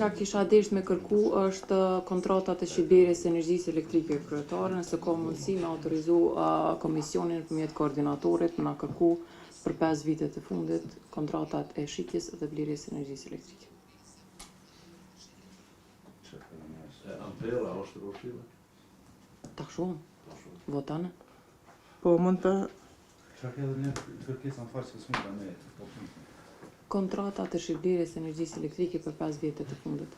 çka kisha desht me kërku është kontratat e shitblerjes së energjisë elektrike kryetare, nëse ka mundësi me autorizu uh, komisionin nëpërmjet koordinatorit me na kërku për 5 vitet e fundit kontratat e shitjes dhe blerjes së energjisë elektrike. E Ampera është roshile? Ta shumë, voton. Po mund të Çka ke edhe një kërkesë më falë se s'mund ta me. Po, Kontratat e shitblerjes së energjisë elektrike për 5 vitet e fundit.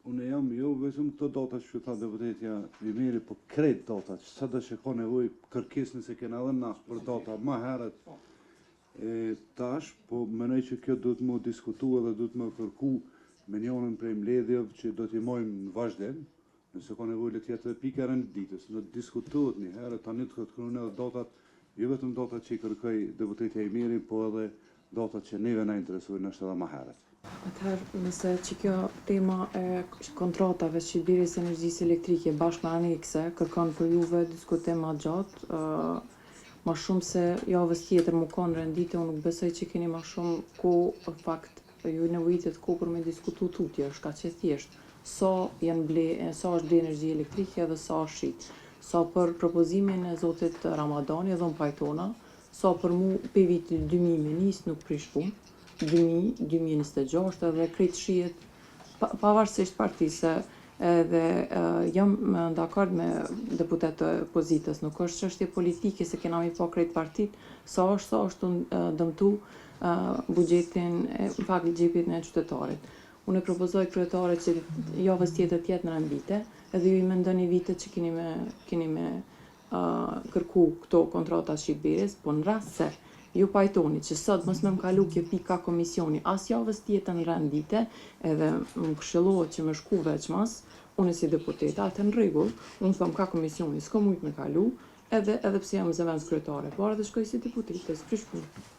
Unë jam jo vetëm këto data që tha deputetja Ymeri, po krejt datat, sa do që ka nevojë kërkesë nëse kena dhënë na për data më herët e tash, po mendoj që kjo duhet më diskutu edhe duhet më kërku me njënën prej mbledhjeve që do t'i mojmë në vazhdim, nëse ka nevojë le të jetë edhe pika e rendit ditës, në të diskutohet një herë, tani të kërkojnë edhe datat, jo vetëm datat që i kërkoi deputetja Ymeri, po edhe datat që neve na interesojnë është edhe më herët. Atëherë, nëse që kjo tema e kontratave shitblerjes së energjisë elektrike bashkë me anekse kërkon për juve diskutim më gjatë, ë ma shumë se javës tjetër mu kon rend dite, unë nuk besoj që keni ma shumë kohë, në fakt ju nevojitet kohë për me diskutu tutje, është kaq e thjeshtë. Sa janë ble, sa është ble energji elektrike dhe sa është shit. Sa për propozimin e zotit Ramadani dhe unë pajtona, sa për mu pe vitit 2000 me nis nuk prish punë. 2000, 2026 edhe krejt shihet pa, pavarësisht partisë edhe uh, jam dakord me deputetë të pozitës, nuk është çështje politike se kena mi pa krejt partit, sa është sa është tu dëmtu uh, buxhetin, e, në fakt xhepin e qytetarit. Unë e propozoj kryetare që javës tjetër të jetë në rend dite, edhe ju i mendoni vitet që keni me keni me uh, kërku këto kontrata shitblerjes, po në rast se ju pajtoni që sot mos me më kalu kjo pika komisioni as javës tjetër në rend dite, edhe më këshillohet që me shku veçmas, unë si deputeta, atë në rregull, unë them ka komisioni, s'ka mujt me kalu, edhe edhe pse jam zëvendës kryetare, por edhe shkoj si deputete, s'prish punë.